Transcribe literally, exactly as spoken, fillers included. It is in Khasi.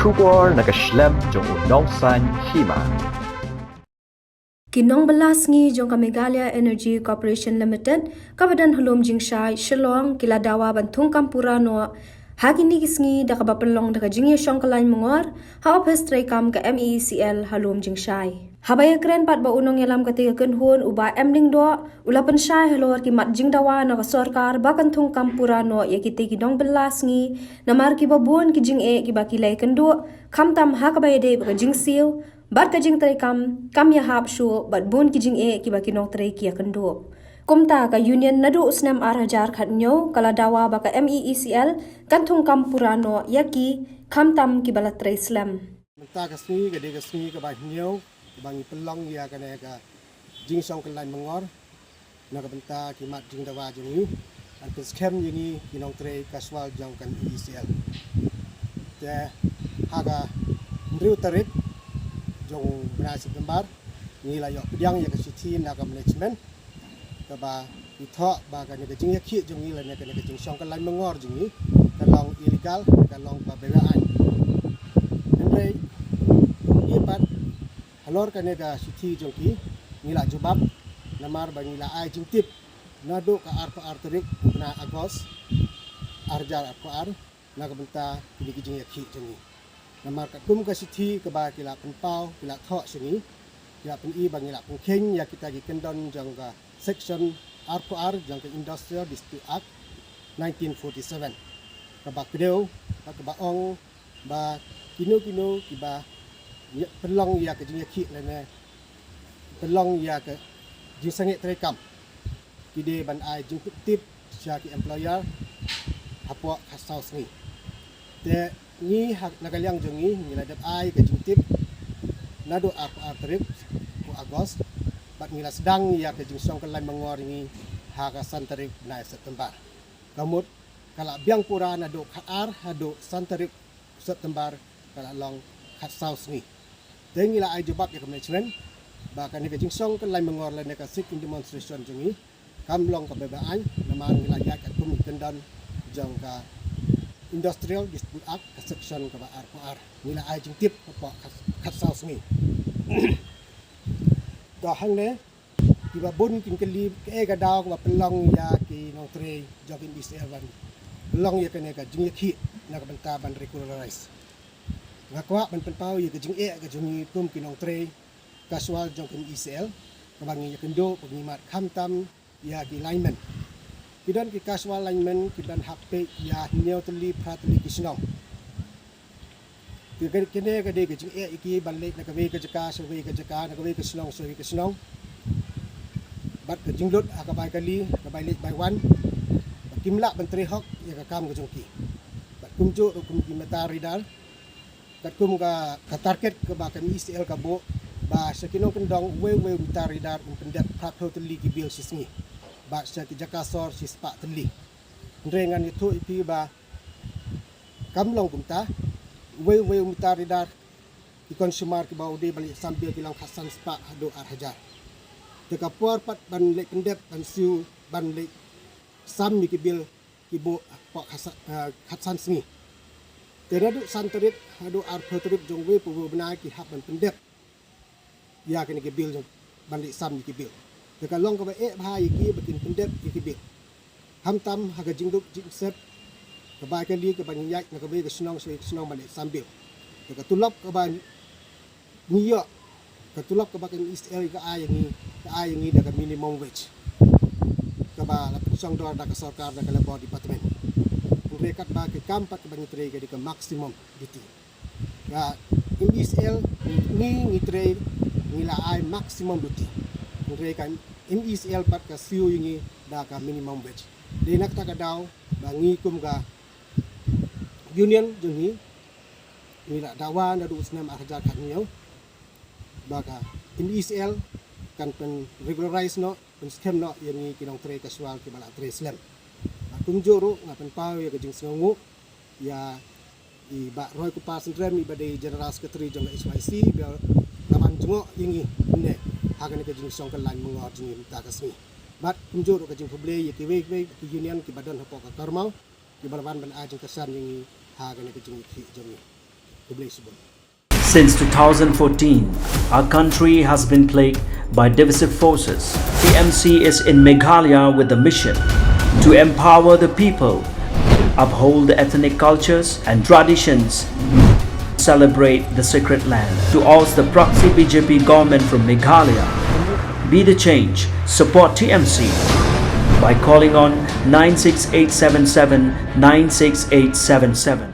Khubor na ka shlem jong u nongsan hima. Ki nongbylla sngi jong ka Meghalaya Energy Corporation Limited, kaba don ha Lum Jingshai, Shillong, ki la dawa ban thung kam pura noh ha kine ki sngi da kaba pynlong da ka jingïashong kyllain myngor ha ophis treikam ka M E E C L ha Lum Jingshai. Haba ïakren pat bad u nongïalam katei ka kynhun, u Bah M Lyngdoh, u la pynshai halor ki mat jingdawa na ka sorkar ba kan thung kam pura noh ïa kitei ki nongbylla sngi, namar kiba bun ki jingeh kiba ki la ïakynduh, khamtam ha kaba ïadei bad ka jingsiew bad ka jingtreikam kam ïahap shuh, bad bun ki jingeh kiba ki nongtrei ki ïakynduh. Kumta ka union naduh u snem ar hajar khathynñiew ka la dawa ba ka M E E C L kan thung kam pura noh ïa ki, khamtam kiba la trei slem. Mynta ka sngi ka dei ka sngi kaba hynñiew kaba ngi pynlong ïa kane ka jingshong kyllain myngor na ka bynta ki mat jingdawa jong ngi, ban pynskhem ïa ngi ki nongtrei casual jong ka M E E C L. Te ha ka hynriew tarik jong u bnai September, ngi la ïoh pdiang ïa ka shithi na ka management kaba i thoh ba kane ka jingïakhih jong ngi lane kane ka jingshong kyllain myngor jong ngi ka long illegal, ka long ba beiñ aiñ. Hynrei ngi pat halor kane ka shithi jong ki, ngi la jubab, namar ba ngi la ai jingtip naduh ka arphew ar tarik u bnai August ar hajar arphew ar, na ka bynta kine ki jingïakhih jong ngi. Namar katkum ka shithi kaba ki la pynpaw, ki la thoh sha ngi, ki la pyni ba ngi la pynkheiñ ïa kita ki kyndon jong ka section arphew ar jong ka Industrial Dispute Act nineteen forty-seven, kaba kdew, kaba ong ba kino kino kiba ïa-, pynlong ïa ka jingïakhih lane pynlong ïa ka jingsangeh treikam, ki dei ban ai jingpyntip sha ki employer hapoh khatsaw sngi. Te ngi ha, na ka liang jong ngi, ngi la dep ai ka jingtip naduh arphew ar tarik u August, bad ngi la sdang ïa ka jingshong kyllain myngor ngi ha ka san tarik bnai September. Ka mut ka la biang pura naduh khatar haduh san tarik September, ka la long khatsaw sngi. Te ngi la ai jubab ïa ka management ba kane ka jingshong kyllain myngor lane ka sit-in demonstration jong ngi kam long kaba beiñ aiñ, namar ngi la ïaid katkum ki kyndon jong ka Industrial Dispute Act, ka section kaba arphew ar. Ngi la ai jingtip hapoh khat-, khatsaw sngi. To hangne kiba bun kin kylli kaei ka daw kaba pynlong ïa ki nongtrei jong ka M E E C L ban pynlong ïa kane ka jingïakhih na ka bynta ban regularize. Nga kwah ban pynpaw ïa ka jingeh ka jong ngi kum ki nongtrei casual jong ka M E E C L, kaba ngi ïakynduh, ba ngi mad khamtam ïa ki linemen. Ki don ki casual linemen, ki don hap peit ïa hynñiew tylli, phra tylli ki shnong. Te ka, kane ka dei ka jingeh ïa ki ban leit na kawei ka jaka sha kawei ka jaka, na kawei ka shnong sha kawei ka shnong. Bad ka jinglut ha ka bai kali, ka bai leit bai wan, ba kim lah ban trei hok ïa ka kam ka jong ki. Bad kumjuh ruh kum ki meter reader, katkum ka, ka target kaba ka M E E C L ka buh, ba sha ki nongkyndong uwei uwei u meter reader un pyndep phra phew tylli ki bill shi sngi, bad sha ki jaka sor shi spah tylli. Hynrei ngan ïathuh ïa phi ba kam long kumta. Uwei uwei u meter reader, ki consumer kiba u dei ban leit sam bill ki long khatsan spah haduh ar hajar. Te ka por pat ban leit pyndep, ban siew, ban leit sam ïa ki bill ki buh hapoh khatsa-, eh, khatsan sngi. Te naduh san tarik haduh arphew tarik jong uwei pa uwei u bnai ki hap ban pyndep ïa kine ki bill jong, ban leit sam ïa ki bill. Te ka long kaba eh bha ïa ki ba kin pyndep ïa ki bill. Khamtam ha ka jingduk jingsep, ka bai kali kaba ngi ïaid na kawei ka shnong sha kawei ka shnong ban leit sam bill. Te ka tulop kaba ngi ïoh, ka tulop kaba ka M E E C L ka ai ïa ngi, ka ai ïa ngi da ka minimum wage, kaba la pynshong dor da ka sorkar, da ka Labour Department. Hynrei katba ka kam pat kaba ngi trei ka dei ka maximum duty. Ka M E E C L, ngi, ngi trei, ngi la ai maximum duty. Hynrei ka M E E C L pat ka siew ïa ngi da ka minimum wage. Dei na kata ka daw ba ngi kum ka union jong ngi, ngi la dawa naduh u snem ar hajar khathynñiew ba ka M E E C L kan pyn regularize noh, pynskhem noh ïa ngi ki nongtrei casual kiba la trei slem. Bad kumjuh ruh nga pynpaw ïa ka jingsngewnguh ïa i Bah Roy Kupar Syndrem, iba dei General Secretary jong ka H Y C, ba la wan jngoh ïa ngi mynne ha kane ka jingshong kyllain myngor jong ngi mynta ka sngi. Bad kumjuh ruh ka jingkhublei ïa kiwei kiwei ki union kiba don hapoh ka Karmaw, kiba la wan ban ai jingkyrshan ïa ngi ha kane ka jingïakhih jong ngi. Since two thousand fourteen, our country has been plagued by divisive forces. T M C is in Meghalaya with the mission to empower the people, uphold the ethnic cultures and traditions, celebrate the sacred land. To oust the proxy B J P government from Meghalaya, be the change, support T M C by calling on nine six eight seven seven nine six eight seven seven.